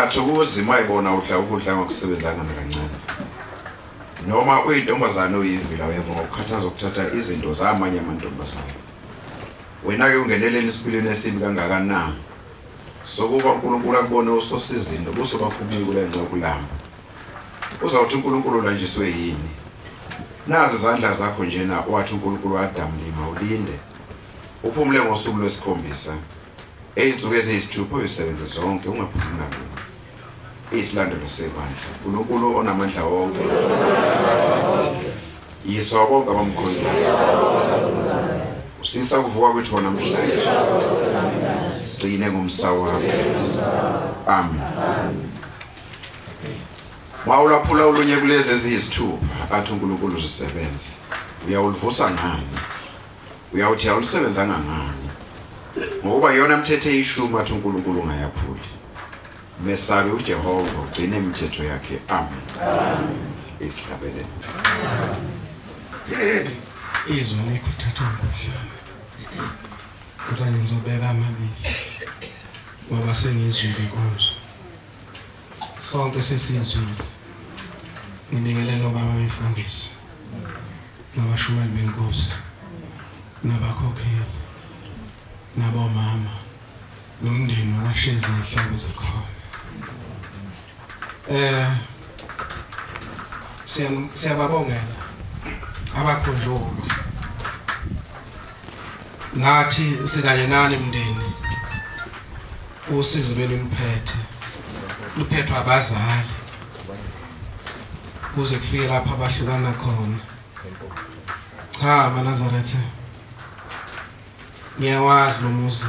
Akathokozi mayibona udla ukudla ngokusebenzanga nakancane. Noma uyintombazane oyivila uyavuma ukukhathazwa ukuthatha izinto zamanye amantombazane. Wena-ke ungeneleni esiphilweni esibi kangaka na? Sokuba uNkulunkulu akubone usosizini nobuso bakho buye ngenxa yokulamba. Uzawuthi uNkulunkulu ulanjiswe yini? Nazi izandla zakho njena wathi uNkulunkulu Adamu lima ulinde. Uphumule ngosuku lwesikhombisa. Eyinsuku eziyisithupha uyisebenze zonke ungaphumi nalunye. Isilandelo sebandla. uNkulunkulu onamandla wonke. Yiswa bonke abamkhonzayo. Usisa ukuvuka kwethu namhlanje. Gcine ngomsa wakho. Amen. Mawulaphula olunye kulezi eziyisithupha athi uNkulunkulu uzisebenze. Uyawulivusa ngani? Uyawuthi awulisebenzanga ngani? Ngokuba yona mthetho eyishumi athi uNkulunkulu ungayaphuli. Mesabe uJehova ugcine imithetho yakhe. Amen. Isihlabelelo. Izwi likhuthathwa umkhuhlane. Kodwa ngizobeka amabili ngoba sengizwile inkonzo. Sonke sesizwile. Ngibingelela obaba befundisi nabashumayeli benkosi nabakhokheli nabomama nomndeni wakwaShezi nehlobo zakhona. Eh siyababongela abakhunjulwa nathi sikanye nani mndeni usizi beluluphethe luphethwa abazali kuze kufike lapha abahlukana khona cha manazaretha ngiyawazi lo muzi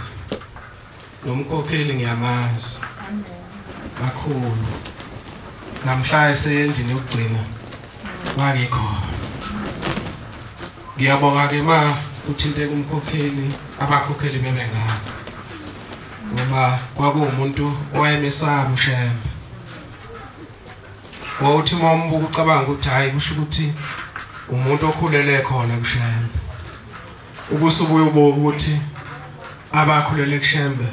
lo mkhokheli ngiyamazi kakhulu namhla esendlini yokugcina ngangikhona ngiyabonga ke ma uthinteka umkhokheli abakhokheli bebengaka ngoba kwakuwumuntu owayemesaba uShembe wawuthi uma umbuka ucabanga ukuthi hhayi kusho ukuthi umuntu okhulele khona kuShembe Ubusubuye ubuka ukuthi abakhulele kuShembe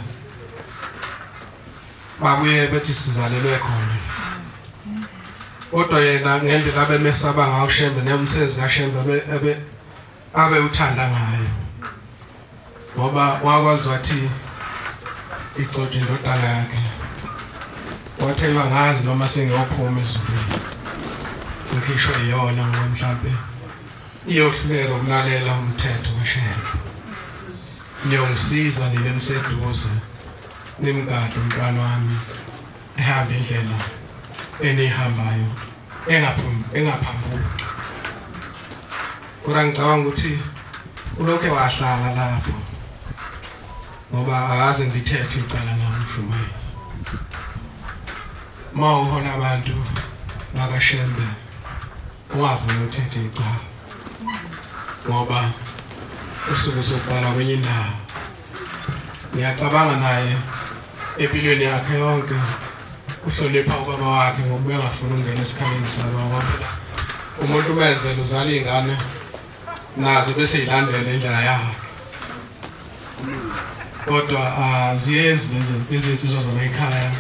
babuye bethi sizalelwe khona. Kodwa yena ngendlela abemesaba ngayo uShembe nemsebenzi kaShembe abe abe uthanda ngayo. Ngoba wakwazi wathi igcotshe indodana yakhe. Wathe bangazi noma sengiyophuma ezulwini. Ngikhishwe iyona ngoba mhlampe Iyohluleka ukulalela umthetho kaShembe. Niyongisiza nina eniseduze nimgade umntwana wami ehambe indlela enihambayo engaphumi engaphambuki. Kodwa ngicabanga ukuthi ulokhe wahlala lapho ngoba akaze ngilithethe icala nami mshumayeli. Uma uhola abantu bakaShembe ungavumi uthethe icala ngoba usuke usubhala kwenye indawo ngiyacabanga naye empilweni yakhe yonke uhlonipha ubaba wakhe ngoba engafuni ukungena esikhaleni sikababa ngoba phela umuntu umezela uzala iy'ngane nazo bese yilandela indlela yakhe kodwa aziyenzi lezi izinsizwa zala ekhaya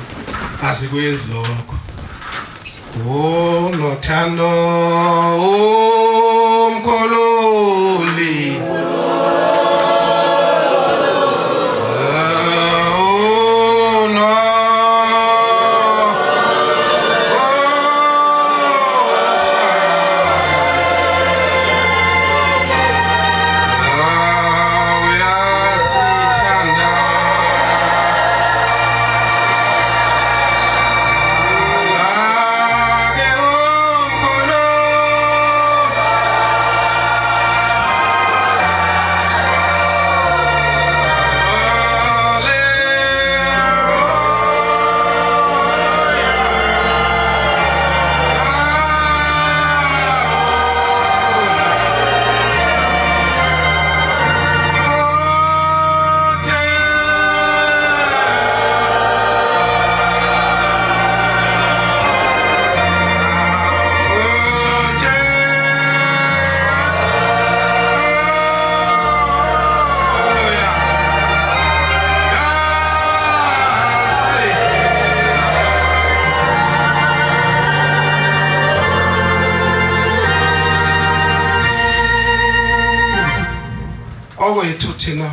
azikwenzi lokho unothando umkhululi Thina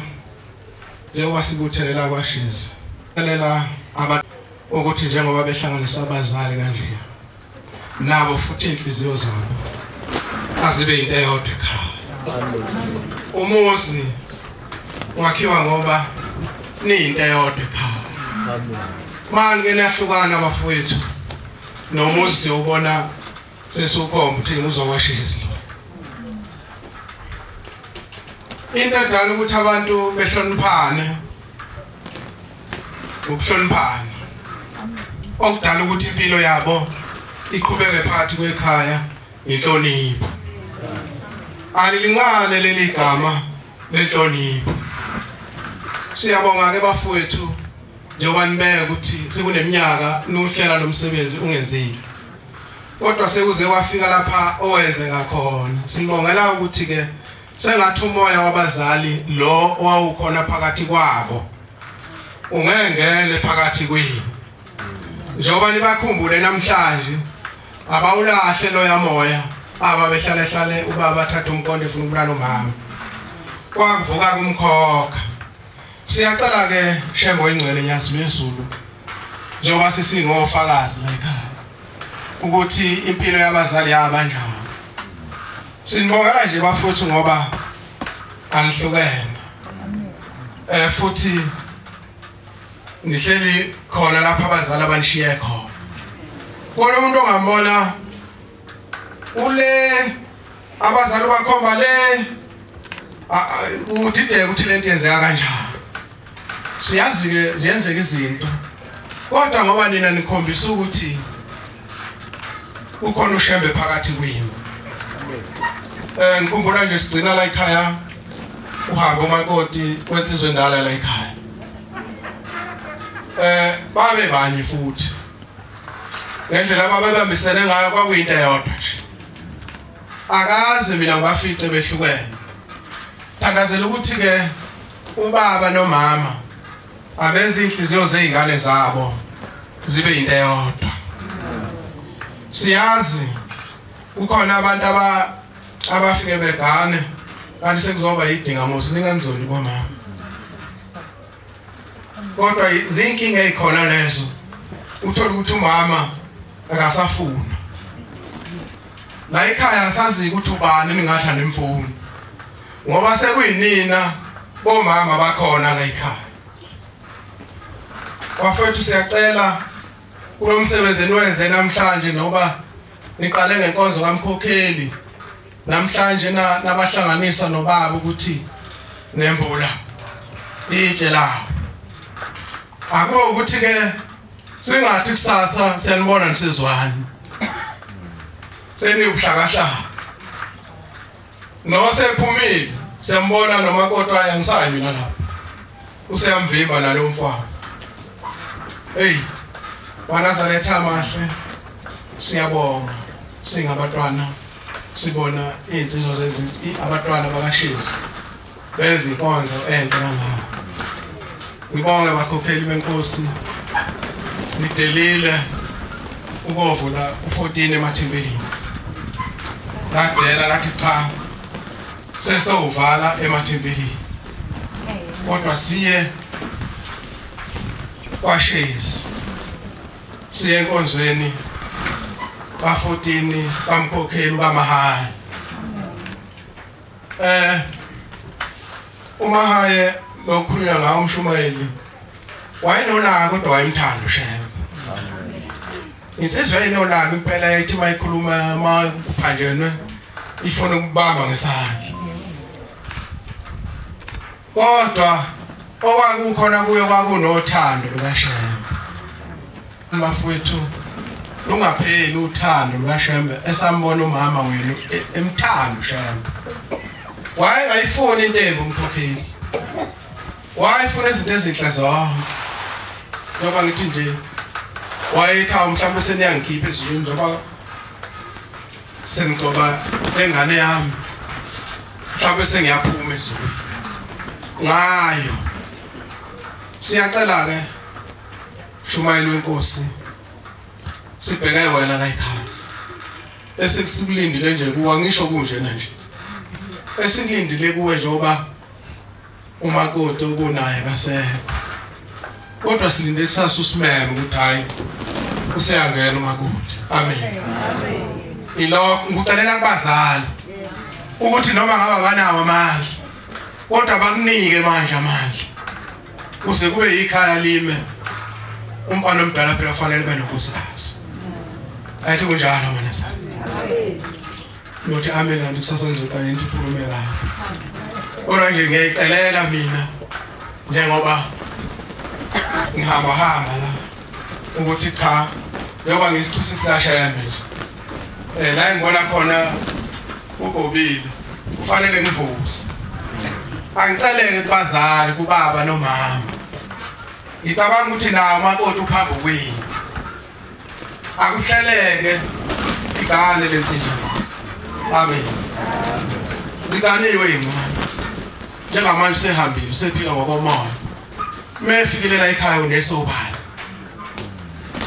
njengoba sibuthene la kwaShizi, celela aba ukuthi njengoba behlanganisa abazali kanje, nabo futhi inhliziyo zabo azibe into eyodwa ekhaya. Umuzi wakhiwa ngoba niyinto eyodwa ekhaya. Manje nahlukana bafowethu, nomuzi siyobona sesiwukhomba ukuthi nguzwa kwaShezi. Into edala ukuthi abantu behloniphane ukuhloniphana, okudala ukuthi impilo yabo iqhubeke phakathi kwekhaya inhlonipho. Alilincane leli gama lenhlonipho. Siyabonga ke bafowethu njengoba nibeka ukuthi sekuneminyaka nuhlela lo msebenzi ungenzeki, kodwa sekuze kwafika lapha owenzeka khona. Sibongela ukuthi ke sengathi umoya wabazali lo owawukhona phakathi kwabo ungengene phakathi kwenu, njengoba nibakhumbule namhlanje. Abawulahle loya moya ababehlale hlale ubaba athatha umkhonto efuna ukubulala umama, kwakuvuka kumkhokha. Siyacela ke Shembe oyingcwele, Nyazi lwezulu, njengoba sesingofakazi la ekhaya ukuthi impilo yabazali yabanjani. Sinibongela nje bafuthu ngoba anihlukene, futhi nihleli khona lapha abazali abanishiye khona. Kona umuntu ongambona ule abazali bakhomba le, udideke ukuthi lento yenzeka kanjani. Siyazi ke ziyenzeka izinto, kodwa ngoba nina nikhombisa ukuthi ukhona uShembe phakathi kwenu. Ngikhumbula nje sigcina la ekhaya uhambe umakoti wensizwe endala la ekhaya, babe banye futhi ngendlela ababebambisene ngayo kwakuyinto eyodwa nje. Akaze mina ngibafice behlukene. Thandazela ukuthi ke ubaba nomama abenze inhliziyo zezingane zabo zibe into eyodwa. Siyazi kukhona abantu abafike begane kanti sekuzoba yidinga musi ninganizoli bomama, kodwa zinkinga ezikhona lezo. Uthola ukuthi umama akasafuna la ekhaya, asazi ukuthi ubani ningathi animfuni ngoba sekuyinina bomama bakhona la ekhaya. Bafowethu, siyacela kulo msebenzi eniwenze namhlanje, noba niqale ngenkonzo kamkhokheli namhlanje nabahlanganisa nobaba ukuthi nembula itshe lawo, akube ukuthi ke singathi kusasa siyanibona nisizwani seniwuhlakahlaka nosephumile, siyambona nomakoti waye, angisayi mina lapho, useyamvimba nalo mfana. Hey wanazaletha amahle, siyabonga singabantwana sibona izinsizwa abantwana bakaShezi benza inkonzo enhle kangaka. Ngibonge bakhokheli benkosi, nidelile ukovula u14 emathempelini, ladela lathi cha, sesowuvala emathempelini, kodwa siye kwaShezi, siye enkonzweni ka-14 kamkhokheli kaMahaye. UMahaye lokhulunywa ngawo umshumayeli wayenolaka, kodwa wayemthanda uShembe. Insizwa yayinolaka impela, yayithi mayikhuluma makuphanjenwe ifuna ukubamba ngesandla, kodwa okwakukhona kuyo kwakunothando lukaShembe. Bafowethu, lungapheli uthando lukaShembe. Esambona umama wenu emthanda uShembe, wayengayifuni into embi umkhokheli, wayefuna izinto ezinhle zonke. Njengoba ngithi nje wayethi awu mhlawumbe seniyangikhipha ezulwini njengoba sengigcoba lengane yami, mhlawumbe sengiyaphuma ezulwini ngayo. Siyacela ke shumayeli wenkosi, sibheke wena la ekhaya, esikulindile nje kuwa ngisho kunjena nje, esikulindile kuwe njengoba Umakoti obunaye kasekho. Kodwa silinde kusasa usimeme ukuthi hayi useyangena umakoti. Amen. Ilokho ngikucelela kubazali ukuthi noma ngaba banawo amandla kodwa bakunike manje amandla kuze kube yikhaya lime umfana omdala phela kufanele ube nonkosikazi. Ayithi kunjalo mana sathi. Nothi amen kanti kusasa ngizoqala into ikhulume kabi. Kodwa nje ngiyayicelela mina njengoba ngihamba hamba la ukuthi cha njengoba ngisithusi sikashembe nje eh la engibona khona ugobile kufanele ngivuse angiceleke kubazali kubaba nomama ngicabanga ukuthi nawo umakoti uphambi kwenu akuhleleke igane lensizwa amen ziganiwe ingane njengamanje usehambile usephila ngokomoya mefikile la ekhaya unesobala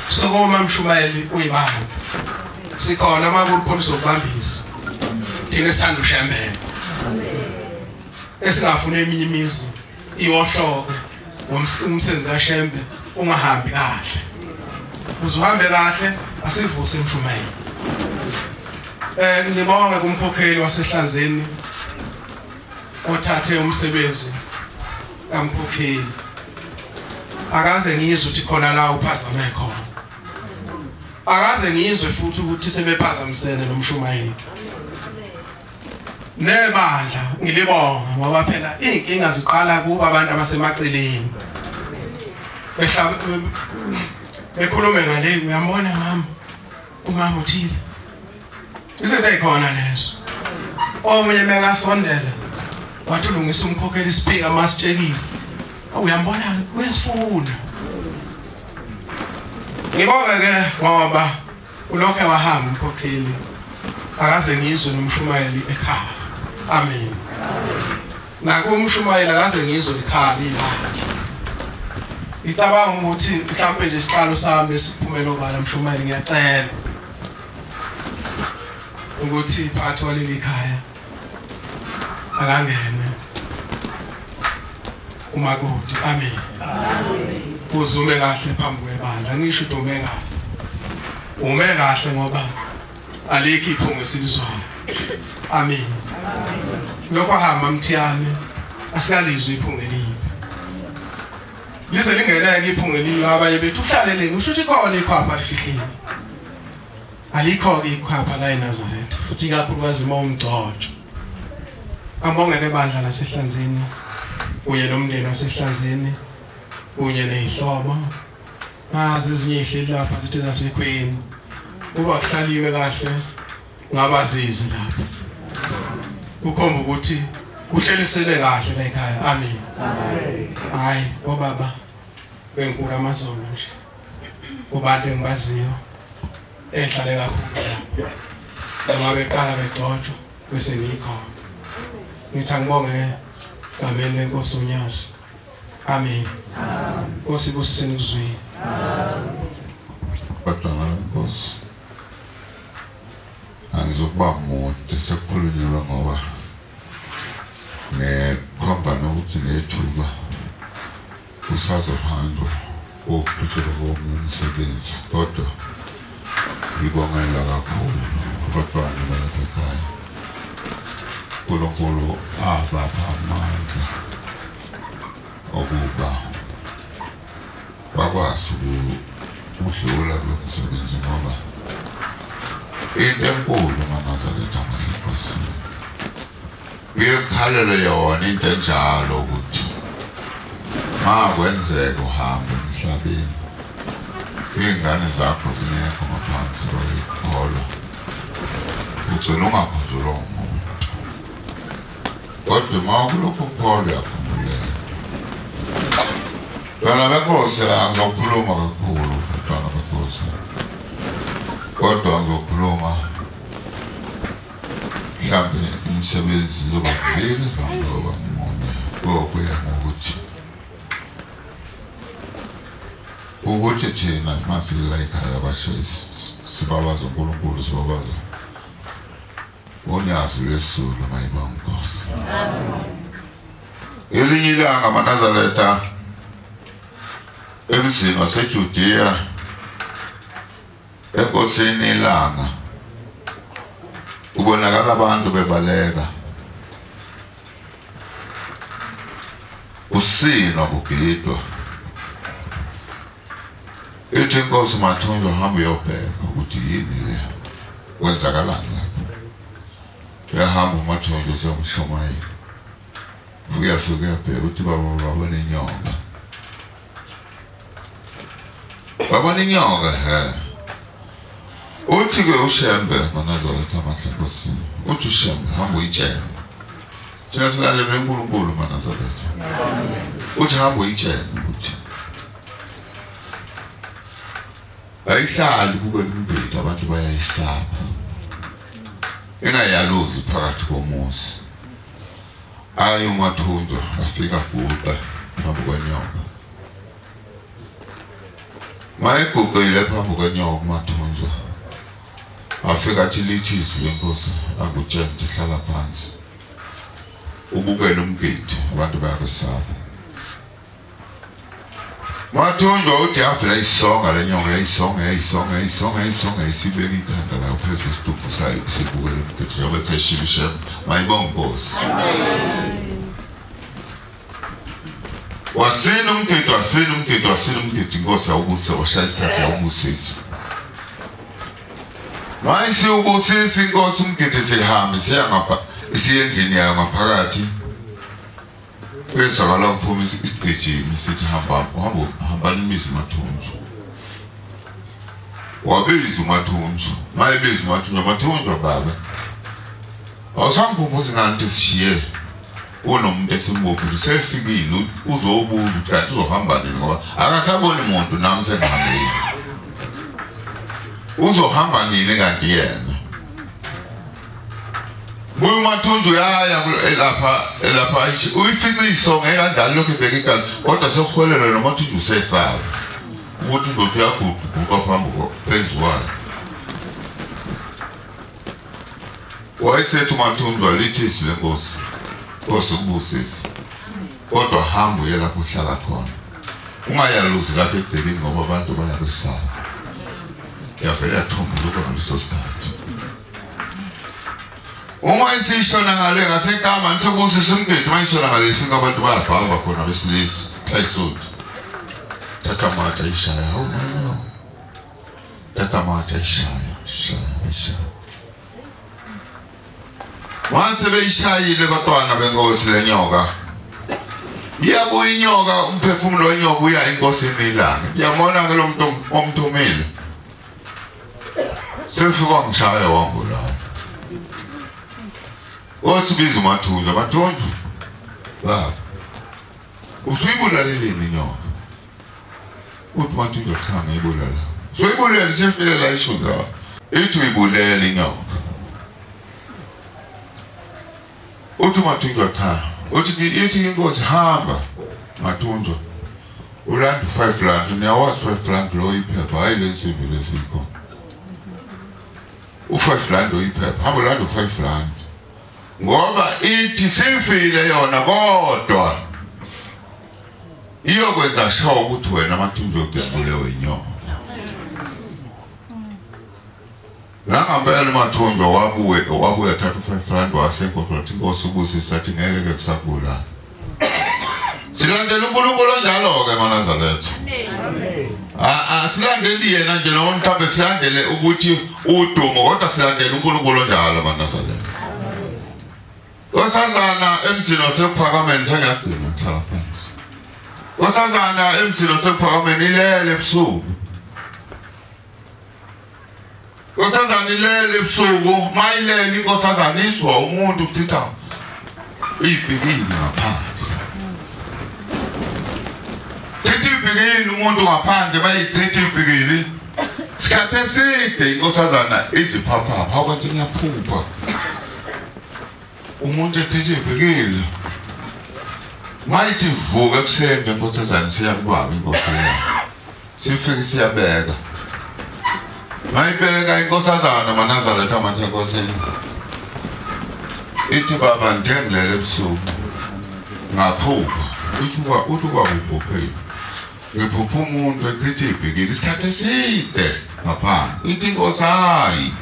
sokoma mshumayeli uyibamba sikhona uma kukhona sokubambisa thina esithanda ushembele esingafuni eminye imizi iwohloke umsebenzi kaShembe ungahambi kahle uze uhambe kahle asivuse imshumayelo eh ngibonge kumkhokheli wasehlanzeni othathe umsebenzi kamkhokheli akaze ngizwe ukuthi khona la uphazame khona akaze ngizwe futhi ukuthi sebephazamisene nomshumayeli nebandla ngilibonga ngoba phela izinkinga ziqala kuba abantu abasemaceleni behlaba bekhulume ngale uyambona mama umama uthile izinto ezikhona lezo omunye mekasondela wathi ulungisa umkhokheli isipika masitshekile uyambona uyasifuna ngibonge ke ngoba Ulokhe wahamba umkhokheli akaze ngizwe nomshumayeli ekhala. Amen. Nakumshumayeli akaze ngizwe likhala ilakhe. Ngicabanga ukuthi mhlawumbe nje isiqalo sami lesiphumela obala mshumayeli ngiyacela ukuthi phakathi kwaleli khaya akangene umakoti amen uzume kahle phambi kwebandla ngisho ukuthi ume kahle ume kahle ngoba alikho iphunga esilizwayo amen lokho hamba mthiyane asikalizwe iphunga elibi lize lingeneke iphunga elibi abanye bethu uhlaleleni usho ukuthi khona ikhwapha lifihlile Alikho-ke ikhwapha la eNazaretha futhi ikakhulukazi uma umgcotshwa. Ambongele bandla lasehlanzeni kunye nomndeni wasehlanzeni kunye ney'hlobo nazi ezinye ey'hleli lapha zithi zasekhweni kuba kuhlaliwe kahle ngabazizi lapha kukhomba ukuthi kuhlelisele kahle la ekhaya amen hayi bobaba benkulu amazolo nje kubantu engibaziyo engihlale kakhulu noma beqala begcotshwa bese ngikhona ngithi angibonge gameni lenkosi unyazi amen nkosi ibusise nikuzwile kodwa nkosi angizokuba mude sekukhulunyiwe ngoba ngikhomba nokuthi nethuba Kusazohanjwa kokuqhutshekwa komunye umsebenzi kodwa ngibongela kakhulu abantwana balapha ekhaya. uNkulunkulu abapha amandla okuba bakwazi ukudlula kulo msebenzi ngoba into enkulu maNazaretha amasenkosini Ngikhalele yona into enjalo ukuthi ma kwenzeka uhambe emhlabeni iy'ngane zakho zingekho ngaphansi kwayikholwa ugcina ungakhunjulwa umuntu kodwa uma ukulokhu ukholwa uyakhumbuleka Bantwana benkosi angizokhuluma kakhulu bantwana benkosi kodwa ngizokhuluma mhlawumbe imisebenzi izoba mibili mhlawumbe oba munye kokuya ngokuthi ukuthi thina masila ekhaya basho sibabaza uNkulunkulu sibabaza unyazi lwesulu mayibonga Nkosi. Elinye ilanga amaNazaretha emzini waseJudiya enkosini ilanga kubonakala abantu bebaleka kusinwa kugidwa ithi inkosi Mathunjwa hamba uyobheka ukuthi yini le kwenzakalani lapho uyahamba uMathunjwa useyomshumayela uyafika uyabheka ukuthi baba babona inyoka babona inyoka he uthi-ke uShembe maNazaretha amahle nkosini uthi uShembe hamba uyitshele thina silalele uNkulunkulu maNazaretha uthi hamba uyitshele ukuthi ayihlali kube imbethi abantu bayayisaba ingayaluzi phakathi komuzi ayi umathunjwa afika guqa phambi kwenyoka mayeguqile phambi kwenyoka umathunjwa afika athi lithi izwi lenkosi angutshela ukuthi hlala phansi ubukele umgidi abantu bayakwesaba Mathunjwa uthi yavela isonga le nyoka yayisonga yayisonga yayisonga yayisonga isibeka ikhanda layo phezu kwesidumbu sayo sibukele umgidi njengoba etheshile uShem mayibonge inkosi wasina umgidi wasina umgidi wasina umgidi inkosi yawubuse washaya isikhathi yawubusisa mayisiwubusisa inkosi umgidi sihambe siya ngapha siye endlini yayo ngaphakathi Kwezwakala kuphuma isigijimi sithi hamba hamba hambani imizi uMathunju. Wabiza uMathunju. Mayebiza uMathunju, uMathunju baba. Awusangikhumbuzi ngani ukuthi sishiye unomuntu esimbophile sefikile uzobuza ukuthi kanti uzohamba nini ngoba akasaboni muntu nami sengihambile. Uzohamba nini kanti yena? Buya uMathunzi uyaya lapha lapha uyifica isonge kanjalo lokhu ibheka igala kodwa sekuholelwa noMathunzi usesaba ukuthi uzothi uyaguquka phambi phezu kwayo. Wayesethi uMathunzi walithi izwi lenkosi, Nkosi ukubusise kodwa hamba uye lapho uhlala khona ungayaluzi lapha egcekeni ngoba abantu bayakwesaba. Yavele yathombuluka ngaleso sikhathi. Uma isishona ngale ngasekama nisebusisa umgidi uma ishona ngale ifika abantu bayabhava khona besilisa ayisuthu thatha amatshe ayishaya hawu thatha amatshe ayishaya shaya ayishaya Once beyishayile bantwana benkosi lenyoka iyabuya inyoka umphefumulo wenyoka uya enkosini ilanga uyamona ke lo muntu omthumile Sefika wangishaya wangibulala. Wathi biza uMathunjwa, Mathunjwa. Baba. Usuyibulaleleni inyoka? Uthi Mathunjwa cha ngiyibulala. Soyibulele sefike la isho njalo. Ithi uyibulele inyoka. Uthi Mathunjwa cha. Uthi ithi inkosi hamba Mathunjwa. Ulanda u-5 rand, niyawazi 5 rand lo iphepha, hayi le nsimbi lesikhona. U-5 rand oyiphepha, hamba ulanda u-5 rand. Ngoba ithi sifile yona kodwa iyokwenza sure ukuthi wena Mathunjwa ugebulewe inyoka. Nangampela uMathunjwa wabuye wabuya thatha u-5 rand wasenkosi wathi inkosi ubusise athi ngeke ke kusakubulala. Silandela uNkulunkulu onjalo-ke maNazaretha. Ah, silandeli yena nje noma mhlawumbe silandele ukuthi udumo kodwa silandele uNkulunkulu onjalo maNazaretha. Nkosazana emzini wasekuphakameni sengiyagcina ngihlala phansi. Nkosazana emzini wasekuphakameni ilele ebusuku. Inkosazana ilele ebusuku, mayilele inkosazana izwa umuntu uchitha ibhikini ngaphandle. Chitha ibhikini umuntu ngaphandle bayichitha ibhikini. Sikhathi eside inkosazana iziphaphapha, hawu kanti ngiyaphupha. Umuntu echitha ibhikini. Mayithi vuka ekuseni inkosazana siya kubaba inkosi yakhe. Sifike siyabeka. Mayibeka inkosazana maNazaretha manje enkosini. Ithi baba ngithe ngilele ebusuku. Ngaphupha uthi ubaba uphuphile. Ngiphupha umuntu echithi ibhekile isikhathi eside ngaphambi. Ithi inkosi hayi.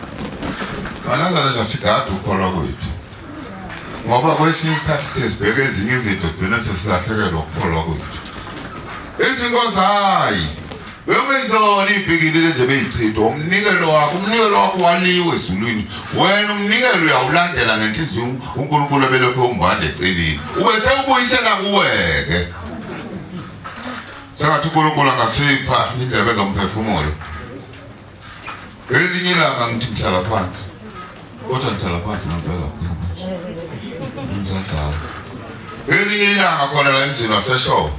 Manazana sigade ukukholwa kwethu. Ngoba kwesinye isikhathi sesibheka ezinye izinto sigcine sesilahlekelwa ukukholwa kwethu. Ithi inkosi hayi. Bengenzani ibhekile lezi beyichithwa umnikelo wakho waliwe ezulwini. Wena umnikelo uyawulandela ngenhliziyo uNkulunkulu ebelokhu umbande eceleni. Ube sewubuyisela kuweke. Sengathi uNkulunkulu angasipha indlebe zomphefumulo. Elinye ilanga ngithi ngihlala phansi. Kodwa ngihlala phansi ngempela phela manje. Ngisadlala. Elinye ilanga khona la emzini waseShowe.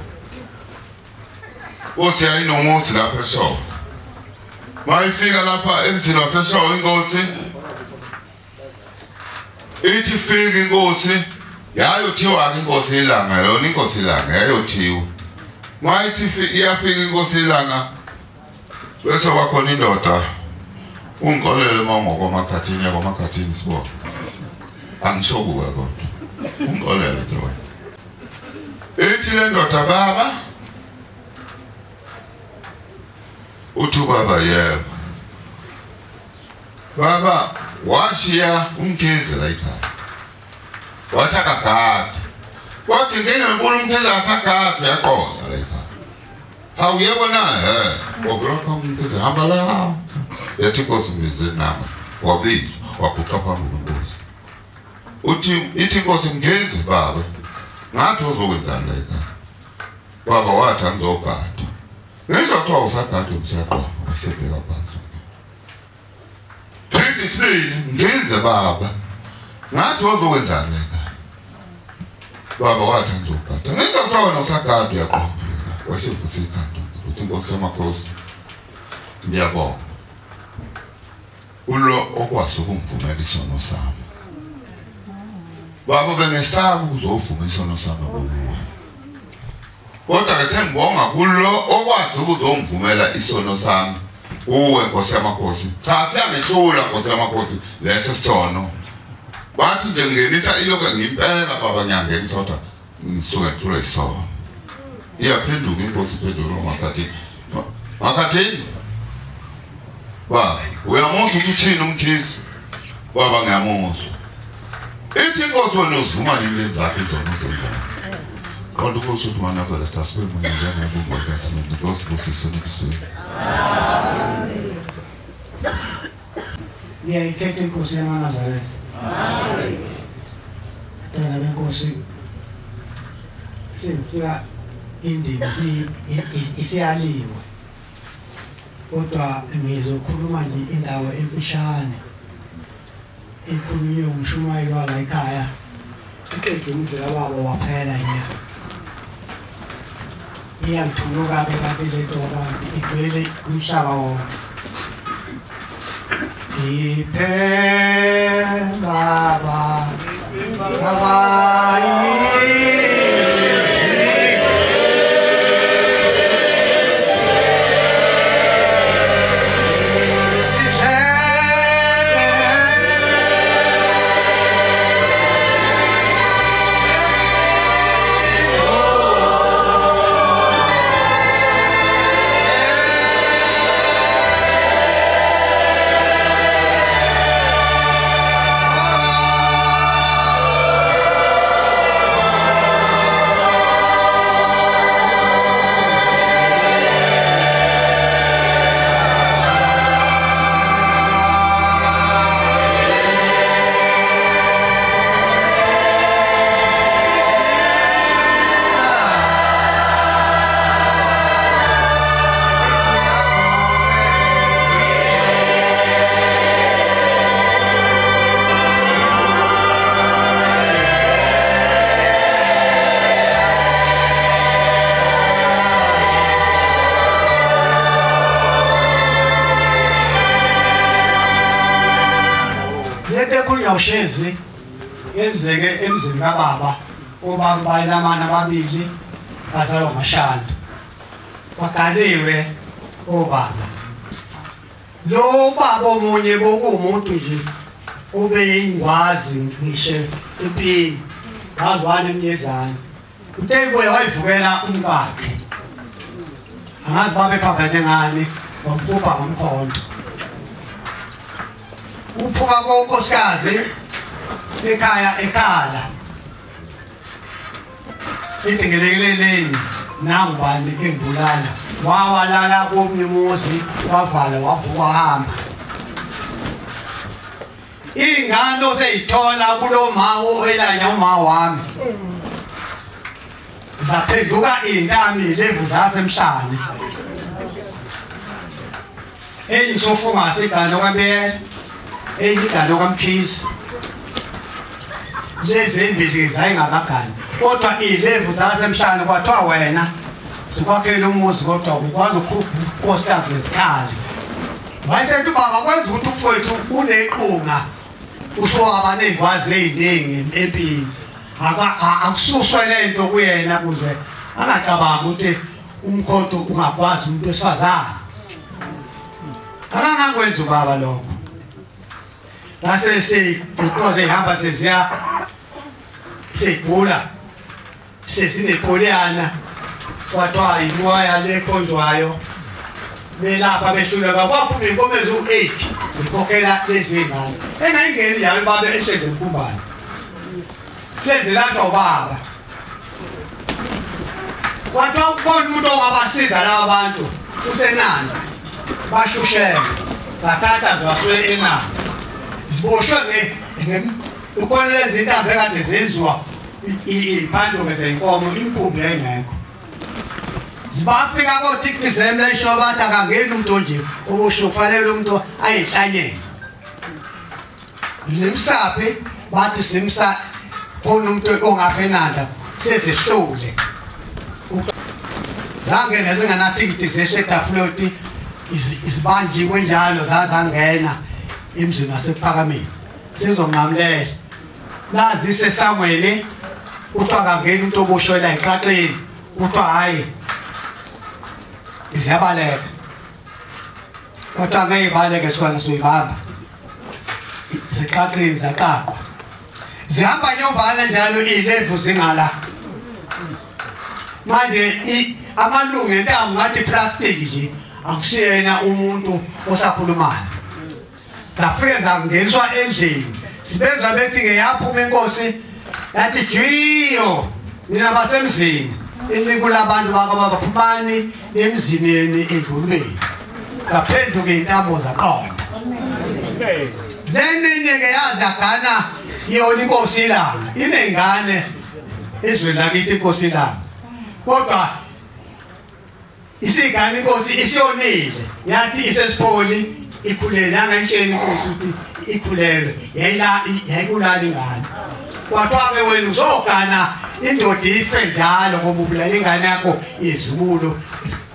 Nkosi yayinomuzi lapha eShowe. Mayifika lapha emzini waseShowe inkosi ithi fika inkosi yayothiwa-ke inkosi ilanga yona inkosi ilanga yayothiwa. Mayithi iyafika inkosi ilanga bese kwakhona indoda ungikolele uma ungokwamakhathini yakwamakhathini sibona. Angisho kuwe kodwa ungikolele nje wena. Ithi le ndoda baba uthi ubaba yebo. Baba washiya uMkhize la ekhaya. Wathi akagade. Kodwa inkinga enkulu uMkhize akasagade uyaqonda la ekhaya. Hawu yebo na he. Wavela phambi uMkhize hamba la. Yathi inkosi mbize nama. Wabizwa waguqa phambi kwenkosi. Uthi ithi inkosi Mkhize baba. Ngathi uzokwenzani la ekhaya. Baba wathi angizogada. Ngizwa kuthiwa usagada usiyaqonda wasebheka phansi. Phinde isibili ngize baba. Ngathi uzokwenzani ekhaya. Baba wathi angizogada. Ngizwa kuthiwa wena usagada uyaqonda. Wasivusa ikhanda. Uthi inkosi yamakhosi ngiyabonga. Ulo okwazi ukungivumela isono sami. Baba bengesaba ukuzovuma isono sami kuwe. Kodwa ke sengibonga kulo okwazi ukuzongivumela isono sami kuwe Nkosi yamakhosi. Cha siyangehlula Nkosi yamakhosi leso sono. Bathi nje ngingenisa ilokho ngimpela baba ngiyangenisa kodwa ngisuke ngithula isono. Iyaphenduka inkosi iphenduka uMakhathini. Makhathini. Baba uyamuzwa ukuthi uthini uMkhize? Baba ngiyamuzwa. Ithi inkosi wena uzivuma nini lezi zakho izono ozenzayo? Qonda inkosi uthi maNazaretha asibe munye njengebumba likasimende. Inkosi ibusise nikuzwile. Ngiyayikhetha inkosi yamaNazaretha. Bantwana benkosi sengifika indima isiyaliwe. Kodwa ngizokhuluma nje indawo emfishane ekhulunywe umshumayeli wala ekhaya. Uqede umzila wabo waphela nya. Iyangithunuka ke kabi le nto ngoba igcwele umhlaba wonke. Ngiphe baba Lento ekhulunywa uShezi yenzeke emzini kababa. Obaba bayilamana ababili bazalwa ngomashanda. Baganiwe obaba. Lo baba omunye bokuwumuntu nje obeyingwazi ngisho empini. Ngazwana emnyezane. Uthe wayivukela umkakhe. Angazi babephambene ngani, wamkhupha ngomkhonto. Uphuma konkosikazi ekhaya ekhala. Ithi ngelekeleleni nangubani engibulala. Wawalala komunye umuzi wavala wavuka wahamba. Ingane oseyithola kulo ma oyelanya uma wami. Zaphenduka iy'ntami levu zasemhlane. Enye isofungase igane kwaBiyela, enye igane kwaMkhize. Lezi embili zayingakagani kodwa iy'levu zasemhlane kwathiwa wena sikwakhela umuzi kodwa ukwazi ukukhupha unkosikazi ngesikhali. Wayesethi ubaba kwenza ukuthi umfowethu unequnga usowaba ney'ngwazi ey'ningi empini. Akususwe le nto kuyena kuze angacabangi ukuthi umkhonto ungakwazi umuntu wesifazane. Akangakwenza ubaba lokho. Ngase seyiguqoze ihamba seziya seyigula sezinepoliyana kwathiwa yimoya lekhonjwayo belapha behluleka kwaphuma iy'nkomo eziwu-8 zikhokhela lezi ngane engayingeni njalo babe ehlezi emkhumbane sezelashwa ubaba kwathiwa kukhona umuntu ongabasiza laba bantu usenanda bashushele bathatha zibasuke enanda ziboshwe ukhona lezi ntambo ekade zenziwa iy'phanduke zey'nkomo impumbi yayingekho bafika kotikizem lesho bathi akangeni umuntu onje okusho kufanele umuntu ayihlanyele limsaphi bathi simsa khona umuntu ongapha enanda sezihlule zangena zinganathikithi zehle etafuloti zibanjiwe njalo zazangena emzini wasekuphakameni sizonqamulela lazi sesangweni kuthiwa kangeni umuntu oboshwe la eqaqeni kuthiwa hhayi ziyabaleka kodwa ngeke ibaleke sikhona soyibamba ziqaqile zaqaqwa zihamba nyovana njalo ilevu zingala manje amalungu entamo ngathi plastic nje akusiyena umuntu osakhulumayo zafike zangeniswa endlini sibezwa bethi ke yaphuma inkosi yathi jiyo nina basemzini enikula abantu bakababa phumani emzini yeni edlulubeni zaphenduka iy'ntambo zaqonda lenenye-ke yazagana yona inkosi ilanga iney'ngane ezweni lakithi inkosi ilanga kodwa isigane inkosi isiyonile yathi isesipholi ikhulele angayitsheni inkosi ukuthi ikhulelwe yayila yayibulala ingane kwathiwa-ke wena uzogana indoda ife njalo ngoba ubulala ingane yakho izibulo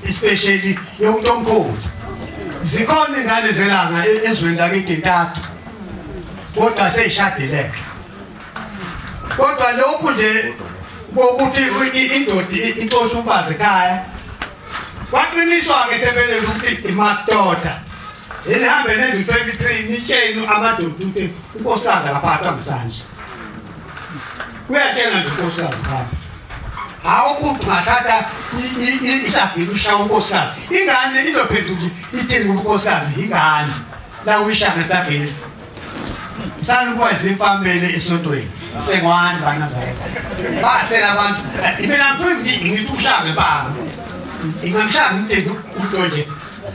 especially yomuntu omkhulu zikhona ingane zelanga ezweni lakithi intathu kodwa seyishadileke kodwa lokhu nje kokuthi indoda ixoshe umfazi ekhaya kwaqiniswa-ke etempeleni ukuthi madoda enihambe nenze u-23 nitsheni amadoda ukuthi unkosikazi akaphathwa ngesandla uyatshela nje unkosikazi phambi hawu ukuthi ungathatha isagila ushaya unkosikazi ingane izophenduka ithini kunkosikazi ingane la uyishaya ngesagila Msana ukuba izimfamele esontweni. Sengwani banazaretha. Bathela abantu. Mina ngifuna ngithi ushange baba. Ingamshanga umthetho umuntu nje.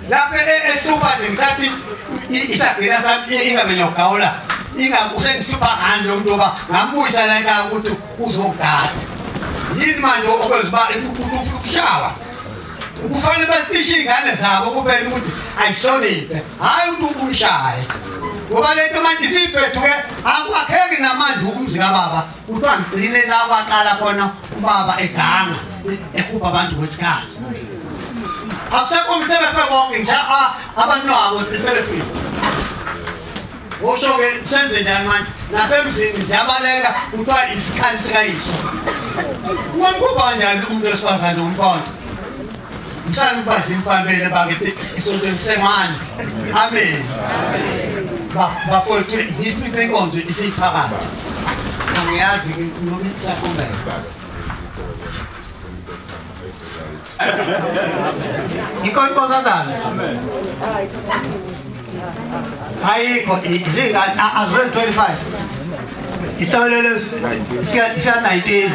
Lapha ehlupha nje ngithatha isagila sami ingabe ngiyogawula. Ingabe usengihlupha ngani lo muntu oba ngambuyisa la ekhaya ukuthi uzogada. Yini manje okwenza uba ufuna ukushawa? Kufanele basitishe iy'ngane zabo kuphela ukuthi ayihloniphe hhayi ukuthi umshaye ngoba le nto manje isibheduke akwakheki namanje umzi kababa kuthiwa ngigcine la kwaqala khona ubaba eganga ehubha abantu kwesikhathi akusekho sebefe konke nje abantu wabo sebefile usho-ke senze njani manje nasemzini ziyabaleka kuthiwa isikhali sikayisho ungamkhupha kanjani umuntu wesifazane ngomqondo mhlawumbe ukuba zimfambele bakithi esontweni sengwane amen bafowethu ngifice inkonzo isiphakathi angiyazi noma isaqhubeka. Inkosi nkosazana. Ayikho izingane azwe 25. Isitolelo siya 19.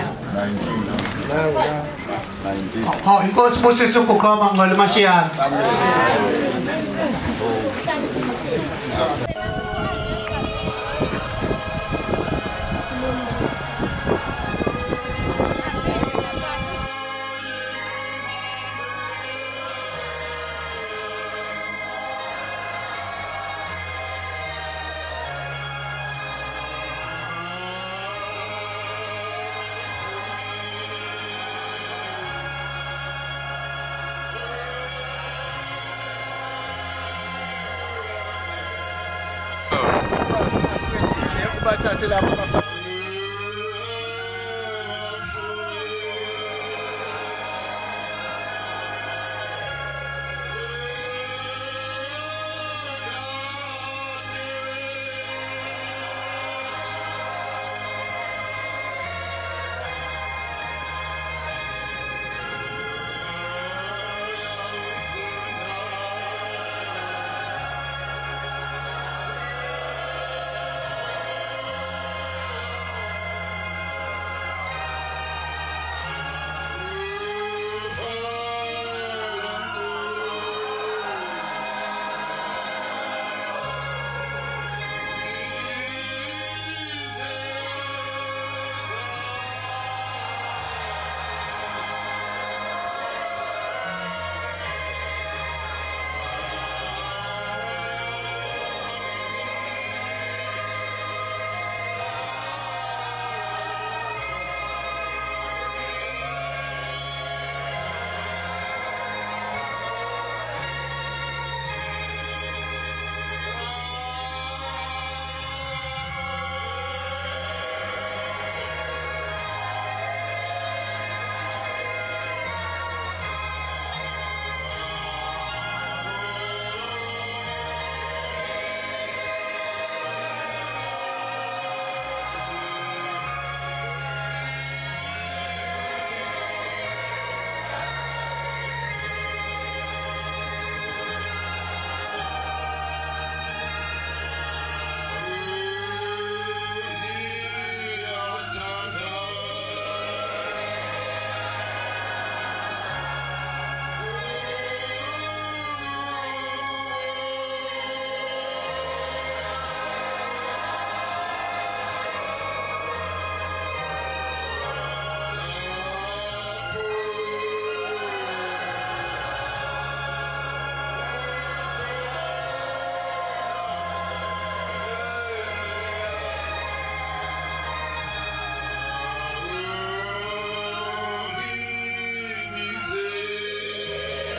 Oh, inkosi busise ukuqoma ngcwele mashiyana. Ubathathe lapha.